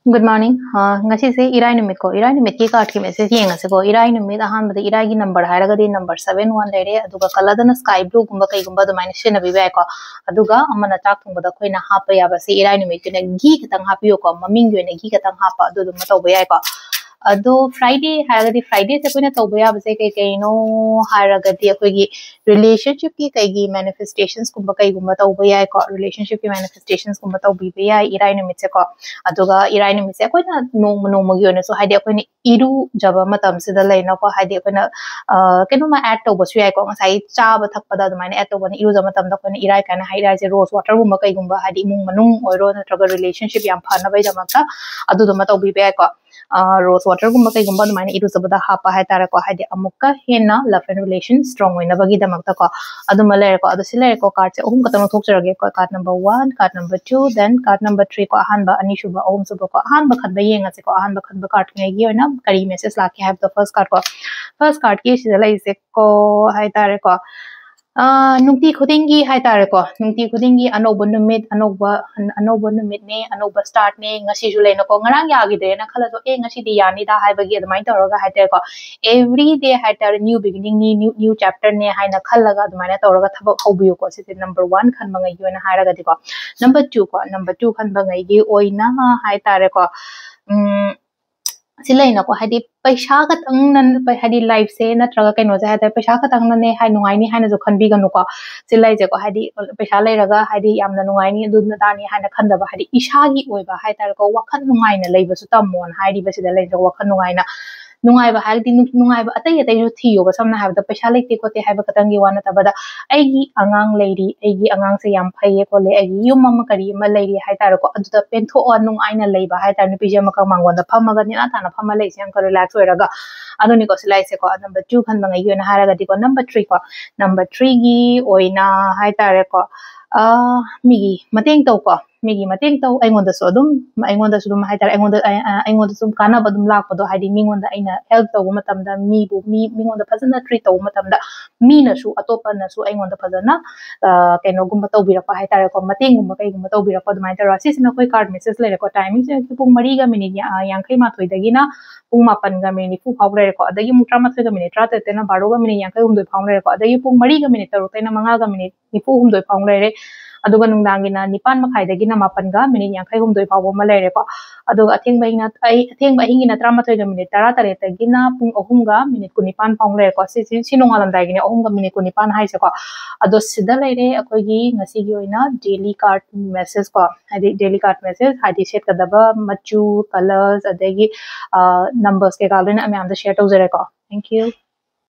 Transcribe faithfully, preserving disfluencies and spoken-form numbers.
Good morning. ꯑ, ꯉꯁꯤꯁꯦ ꯏꯔꯥꯏ ꯅꯨꯃꯤꯠꯀꯣ, ꯏꯔꯥꯏ ꯅꯨꯃꯤꯠꯀꯤ card ꯀꯤ message ꯌꯦꯡꯉꯁꯤꯀꯣ꯫ ꯏꯔꯥꯏ ꯅꯨꯃꯤꯠ ꯑꯍꯥꯟꯕꯗ ꯏꯔꯥꯏꯒꯤ number ꯍꯥꯏꯔꯒꯗꯤ number seven one ꯂꯩꯔꯦ, ꯑꯗꯨꯒ colour ꯗꯅ sky blue ꯒꯨꯝꯕ ꯀꯩꯒꯨꯝꯕ ꯑꯗꯨꯃꯥꯏꯅ ꯁꯤꯖꯤꯟꯅꯕꯤꯕ ꯌꯥꯏꯀꯣ꯫ ꯑꯗꯨꯒ ꯑꯃꯅ ꯆꯥꯛ ꯊꯣꯡꯕꯗ ꯑꯩꯈꯣꯏꯅ ꯍꯥꯞꯄ ꯌꯥꯕꯁꯦ ꯏꯔꯥꯏ ꯅꯨꯃꯤꯠꯀꯤꯅ ghee ꯈꯤꯇꯪ ꯍꯥꯞꯄꯤꯌꯨꯀꯣ, ꯃꯃꯤꯡꯒꯤ ꯑꯣꯏꯅ ghee ꯈꯤꯇꯪ ꯍꯥꯞꯄ, ꯑꯗꯨꯗꯨꯃ ꯇꯧꯕ ꯌꯥꯏꯀꯣ꯫ ꯑꯗꯣ Friday ꯍꯥꯏꯔꯒꯗꯤ Friday ꯁꯦ ꯑꯩꯈꯣꯏꯅ ꯇꯧꯕ ꯌꯥꯕꯁꯦ ꯀꯩ ꯀꯩꯅꯣ ꯍꯥꯏꯔꯒꯗꯤ ꯑꯩꯈꯣꯏꯒꯤ relationship ꯀꯤ ꯀꯩꯒꯤ manifestations ꯀꯨꯝꯕ ꯀꯩꯒꯨꯝꯕ ꯇꯧꯕ ꯌꯥꯏꯀꯣ꯫ Relationship ꯀꯤ manifestations ꯀꯨꯝꯕ ꯇꯧꯕꯤꯕ ꯌꯥꯏ ꯏꯔꯥꯏ ꯅꯨꯃꯤꯠꯁꯦꯀꯣ꯫ ꯑꯗꯨꯒ ꯏꯔꯥꯏ ꯅꯨꯃꯤꯠꯁꯦ ꯑꯩꯈꯣꯏꯅ ꯅꯣꯡꯃ ꯅꯣꯡꯃꯒꯤ ꯑꯣꯏꯅꯁꯨ, ꯍꯥꯏꯗꯤ ꯑꯩꯈꯣꯏꯅ ꯏꯔꯨꯖꯕ ꯃꯇꯝꯁꯤꯗ ꯂꯩꯅꯀꯣ, ꯍꯥꯏꯗꯤ ꯑꯩꯈꯣꯏꯅ, ꯑ, ꯀꯩꯅꯣꯝꯃ add ꯇꯧꯕꯁꯨ ꯌꯥꯏꯀꯣ꯫ ꯉꯁꯥꯏꯒꯤ ꯆꯥꯕ ꯊꯛꯄꯗ ꯑꯗꯨꯃꯥꯏꯅ add ꯇꯧꯕꯅ, ꯏꯔꯨꯖꯕ ꯃꯇꯝꯗ ꯑꯩꯈꯣꯏꯅ ꯏꯔꯥꯏ ꯀꯥꯏꯅ ꯍꯥꯏꯔꯤꯁꯦ rose water ꯒꯨꯝꯕ ꯀꯩꯒꯨꯝꯕ, ꯍꯥꯏꯗꯤ ꯏꯃꯨꯡ ꯃꯅꯨꯡ ꯑꯣꯏꯔꯣ ꯅꯠꯇ꯭ꯔꯒ relationship ꯌꯥꯝ ꯐꯅꯕꯒꯤꯗꯃꯛꯇ ꯑꯗꯨꯗꯨꯃ ꯇꯧꯕꯤꯕ ꯌꯥꯏꯀꯣ꯫ ꯑ, rose water ꯒꯨꯝꯕ ꯀꯩꯒꯨꯝꯕ ꯑꯗꯨꯃꯥꯏꯅ ꯏꯔꯨꯖꯕꯗ ꯍꯥꯞꯄ ꯍꯥꯏꯇꯥꯔꯦꯀꯣ, ꯍꯥꯏꯗꯤ ꯑꯃꯨꯛꯀ ꯍꯦꯟꯅ love and relation strong ꯑꯣꯏꯅꯕꯒꯤꯗꯃꯛꯇꯀꯣ꯫ ꯑꯗꯨꯃ ꯂꯩꯔꯦꯀꯣ꯫ ꯑꯗꯣ ꯁꯤ ꯂꯩꯔꯦꯀꯣ, card ꯁꯦ ꯑꯍꯨꯝ ꯈꯛꯇꯪ ꯂꯧꯊꯣꯛꯆꯔꯒꯦꯀꯣ, card number one, card number two, then card number three ꯀꯣ, ꯑꯍꯥꯟꯕ, ꯑꯅꯤꯁꯨꯕ, ꯑꯍꯨꯝꯁꯨꯕ ꯀꯣ꯫ ꯑꯍꯥꯟꯕ ꯈꯟꯕ ꯌꯦꯡꯉꯁꯤꯀꯣ, ꯑꯍꯥꯟꯕ ꯈꯟꯕ card ꯉꯩꯒꯤ ꯑꯣꯏꯅ ꯀꯔꯤ message ꯂꯥꯛꯀꯦ ꯍꯥꯏꯕꯗꯣ first card ꯀꯣ꯫ First card ꯀꯤ ꯁꯤꯗ ꯂꯩꯔꯤꯁꯦ ꯀꯣ ꯍꯥꯏꯇꯥꯔꯦꯀꯣ꯫ ꯑ, ꯅꯨꯡꯇꯤ ꯈꯨꯗꯤꯡꯒꯤ ꯍꯥꯏꯇꯥꯔꯦꯀꯣ, ꯅꯨꯡꯇꯤ ꯈꯨꯗꯤꯡꯒꯤ ꯑꯅꯧꯕ ꯅꯨꯃꯤꯠ, ꯑꯅꯧꯕ, ꯑꯅꯧꯕ ꯅꯨꯃꯤꯠꯅꯦ, ꯑꯅꯧꯕ start ꯅꯦ, ꯉꯁꯤꯁꯨ ꯂꯩꯅꯀꯣ, ꯉꯔꯥꯡ ꯌꯥꯈꯤꯗ꯭ꯔꯦꯅ ꯈꯜꯂꯁꯨ, "ꯑꯦ, ꯉꯁꯤꯗꯤ ꯌꯥꯅꯤꯗ" ꯍꯥꯏꯕꯒꯤ ꯑꯗꯨꯃꯥꯏꯅ ꯇꯧꯔꯒ ꯍꯥꯏꯇꯥꯔꯦꯀꯣ, every day ꯍꯥꯏꯇꯥꯔꯦ, new beginning ꯅꯤ, new, new chapter ꯅꯦ ꯍꯥꯏꯅ ꯈꯜꯂꯒ ꯑꯗꯨꯃꯥꯏꯅ ꯇꯧꯔꯒ ꯊꯕꯛ ꯍꯧꯕꯤꯌꯨꯀꯣ꯫ ꯁꯤꯁꯦ number one ꯈꯟꯕꯉꯩꯒꯤ ꯑꯣꯏꯅ ꯍꯥꯏꯔꯒꯗꯤꯀꯣ꯫ Number two ꯀꯣ, number two ꯈꯟꯕꯉꯩꯒꯤ ꯑꯣꯏꯅ ꯍꯥꯏꯇꯥꯔꯦꯀꯣ, ꯎꯝ, ꯁꯤ ꯂꯩꯅꯀꯣ, ꯍꯥꯏꯗꯤ ꯄꯩꯁꯥ ꯈꯛꯇꯪꯅ, ꯍꯥꯏꯗꯤ life ꯁꯦ ꯅꯠꯇ꯭ꯔꯒ ꯀꯩꯅꯣꯁꯦ ꯍꯥꯏꯇꯥꯔꯦ, ꯄꯩꯁꯥ ꯈꯛꯇꯪꯅꯅꯦ ꯍꯥꯏ, ꯅꯨꯡꯉꯥꯏꯅꯤ ꯍꯥꯏꯅꯁꯨ ꯈꯟꯕꯤꯒꯅꯨꯀꯣ꯫ ꯁꯤ ꯂꯩꯁꯦꯀꯣ, ꯍꯥꯏꯗꯤ ꯄꯩꯁꯥ ꯂꯩꯔꯒ ꯍꯥꯏꯗꯤ ꯌꯥꯝꯅ ꯅꯨꯡꯉꯥꯏꯅꯤ, ꯑꯗꯨ ꯑꯗꯥꯅꯤ ꯍꯥꯏꯅ ꯈꯟꯗꯕ, ꯍꯥꯏꯗꯤ ꯏꯁꯥꯒꯤ ꯑꯣꯏꯕ ꯍꯥꯏꯇꯥꯔꯦꯀꯣ, ꯋꯥꯈꯜ ꯅꯨꯡꯉꯥꯏꯅ ꯂꯩꯕꯁꯨ ꯇꯝꯃꯣꯅ ꯍꯥꯏꯔꯤꯕ ꯁꯤꯗ ꯂꯩꯁꯦ꯫ ꯋꯥꯈꯜ ꯅꯨꯡꯉꯥꯏꯅ, ꯅꯨꯡꯉꯥꯏꯕ ꯍꯥꯏꯔꯗꯤ ꯅꯨꯡ-, ꯅꯨꯡꯉꯥꯏꯕ ꯑꯇꯩ ꯑꯇꯩꯁꯨ ꯊꯤꯌꯣꯕ꯫ ꯁꯝꯅ ꯍꯥꯏꯔꯕꯗ ꯄꯩꯁꯥ ꯂꯩꯇꯦ ꯈꯣꯠꯇꯦ ꯍꯥꯏꯕ ꯈꯛꯇꯪꯒꯤ ꯋꯥ ꯅꯠꯇꯕꯗ, ꯑꯩꯒꯤ ꯑꯉꯥꯡ ꯂꯩꯔꯤ, ꯑꯩꯒꯤ ꯑꯉꯥꯡꯁꯦ ꯌꯥꯝ ꯐꯩꯌꯦ ꯈꯣꯠꯂꯦ, ꯑꯩꯒꯤ ꯌꯨꯝ ꯑꯃ ꯀꯔꯤ ꯑꯃ ꯂꯩꯔꯤ ꯍꯥꯏꯇꯥꯔꯦꯀꯣ, ꯑꯗꯨꯗ ꯄꯦꯟꯊꯣꯛꯑ ꯅꯨꯡꯉꯥꯏꯅ ꯂꯩꯕ ꯍꯥꯏꯇꯥꯔꯦ꯫ ꯅꯨꯄꯤꯁꯦ ꯑꯃꯈꯛ ꯃꯥꯡꯒꯣꯟꯗ ꯐꯝꯃꯒ ꯅꯦꯅꯥ ꯇꯥꯅ ꯐꯝꯃ ꯂꯩꯁꯦ, ꯌꯥꯝ relax ꯑꯣꯏꯔꯒ꯫ ꯑꯗꯨꯅꯤꯀꯣ ꯁꯤ ꯂꯩꯁꯦꯀꯣ, number two ꯈꯟꯕꯉꯩꯒꯤ ꯑꯣꯏꯅ ꯍꯥꯏꯔꯒꯗꯤꯀꯣ꯫ Number three ꯀꯣ, number three ꯒꯤ ꯑꯣꯏꯅ ꯍꯥꯏꯇꯥꯔꯦꯀꯣ, ꯑ, ꯃꯤꯒꯤ ꯃꯇꯦꯡ ꯇꯧꯀꯣ꯫ ꯃꯤꯒꯤ ꯃꯇꯦꯡ ꯇꯧ, ꯑꯩꯉꯣꯟꯗꯁꯨ ꯑꯗꯨꯝ, ꯑꯩꯉꯣꯟꯗꯁꯨ ꯑꯗꯨꯝ ꯍꯥꯏꯇꯥꯔꯦ, ꯑꯩꯉꯣꯟꯗ ꯑꯩ- ꯑ- ꯑꯩꯉꯣꯟꯗꯁꯨ ꯑꯗꯨꯝ ꯀꯥꯟꯅꯕ ꯑꯗꯨꯝ ꯂꯥꯛꯄꯗꯣ, ꯍꯥꯏꯗꯤ ꯃꯤꯉꯣꯟꯗ ꯑꯩꯅ ꯍꯦꯜꯞ ꯇꯧꯕ ꯃꯇꯝꯗ, ꯃꯤꯕꯨ ꯃꯤ ꯃꯤꯉꯣꯟꯗ ꯐꯖꯅ ꯇ꯭ꯔꯤꯠ ꯇꯧꯕ ꯃꯇꯝꯗ ꯃꯤꯅꯁꯨ, ꯑꯇꯣꯞꯄꯅꯁꯨ ꯑꯩꯉꯣꯟꯗ ꯐꯖꯅ ꯑ, ꯀꯩꯅꯣꯒꯨꯝꯕ ꯇꯧꯕꯤꯔꯛꯄ ꯍꯥꯏꯇꯥꯔꯦꯀꯣ, ꯃꯇꯦꯡꯒꯨꯝꯕ ꯀꯩꯒꯨꯝꯕ ꯇꯧꯕꯤꯔꯛꯄ ꯑꯗꯨꯃꯥꯏꯅ ꯇꯧꯔꯒ, ꯁꯤꯁꯤꯅ ꯑꯩꯈꯣꯏ ꯀꯥꯔꯠ ꯃꯦꯁꯦꯖ ꯂꯩꯔꯦꯀꯣ꯫ ꯇꯥꯏꯃꯤꯡꯁꯦ ꯄꯨꯡ ꯃꯔꯤꯒ ꯃꯤꯅꯤꯠ ꯌꯥꯡꯈꯩ ꯃꯥꯊꯣꯏꯗꯒꯤꯅ ꯄꯨꯡ ꯃꯥꯄꯟꯒ ꯃꯤꯅꯤꯠ ꯅꯤꯐꯨ ꯐꯥꯎ ꯂꯩꯔꯦꯀꯣ꯫ ꯑꯗꯒꯤ ꯑꯃꯨꯛ ꯇꯔꯥꯃꯥꯊꯣꯏꯒ ꯃꯤꯅꯤꯠ ꯇꯔꯥꯇꯔꯦꯠꯇꯩꯅ ꯕꯥꯔꯣꯒ ꯃꯤꯅꯤꯠ ꯌꯥꯡꯈꯩ ꯍꯨꯝꯗꯣꯏ ꯐꯥꯎ ꯂꯩꯔꯦꯀꯣ꯫ ꯑꯗꯒꯤ ꯄꯨꯡ ꯃꯔꯤꯒ ꯃꯤꯅꯤꯠ ꯇꯔꯨꯛꯇꯩꯅ ꯃꯉꯥꯒ ꯃꯤꯅꯤꯠ ꯅꯤꯐꯨ ꯍꯨꯝꯗꯣꯏ ꯐꯥꯎ ꯂꯩꯔꯦ꯫ ꯑꯗꯨꯒ ꯅꯨꯡꯗꯥꯡꯒꯤꯅ ꯅꯤꯄꯥꯟ ꯃꯈꯥꯏꯗꯒꯤꯅ ꯃꯥꯄꯟꯒ ꯃꯤꯅꯤꯠ ꯌꯥꯡꯈꯩ ꯍꯨꯝꯗꯣꯏ ꯐꯥꯎꯕ ꯑꯃ ꯂꯩꯔꯦꯀꯣ꯫ ꯑꯗꯨꯒ ꯑꯊꯦꯡꯕ ꯑꯍꯤꯡꯅ ꯑꯩ ꯑꯊꯦꯡꯕ ꯑꯍꯤꯡꯒꯤꯅ ꯇꯔꯥꯃꯥꯊꯣꯏꯒ ꯃꯤꯅꯤꯠ ꯇꯔꯥꯇꯔꯦꯠꯇꯒꯤꯅ ꯄꯨꯡ ꯑꯍꯨꯝꯒ ꯃꯤꯅꯤꯠ ꯀꯨꯟꯅꯤꯄꯥꯟ ꯐꯥꯎ ꯂꯩꯔꯦꯀꯣ꯫ ꯁꯤꯁꯤ ꯁꯤ ꯅꯣꯡꯉꯥꯜꯂꯝꯗꯥꯏꯒꯤꯅꯦ, ꯑꯍꯨꯝꯒ ꯃꯤꯅꯤꯠ ꯀꯨꯟꯅꯤꯄꯥꯟ ꯍꯥꯏꯁꯦꯀꯣ꯫ ꯑꯗꯣ ꯁꯤꯗ ꯂꯩꯔꯦ ꯑꯩꯈꯣꯏꯒꯤ ꯉꯁꯤꯒꯤ ꯑꯣꯏꯅ ꯗꯦꯂꯤ ꯀꯥꯔꯠ ꯃꯦꯁꯦꯖ ꯀꯣ, ꯍꯥꯏꯗꯤ ꯗꯦꯂꯤ ꯀꯥꯔꯠ ꯃꯦꯁꯦꯖ ꯍꯥꯏꯗꯤ ꯁꯦꯠꯀꯗꯕ ꯃꯆꯨ, ꯀꯂꯔꯁ, ꯑꯗꯒꯤ ꯅꯝꯕꯔꯁ ꯀꯩꯀꯥ ꯂꯣꯏꯅ ꯃꯌꯥꯝꯗ ꯁꯦꯌꯔ ꯇꯧꯖꯔꯦꯀꯣ꯫ Thank you.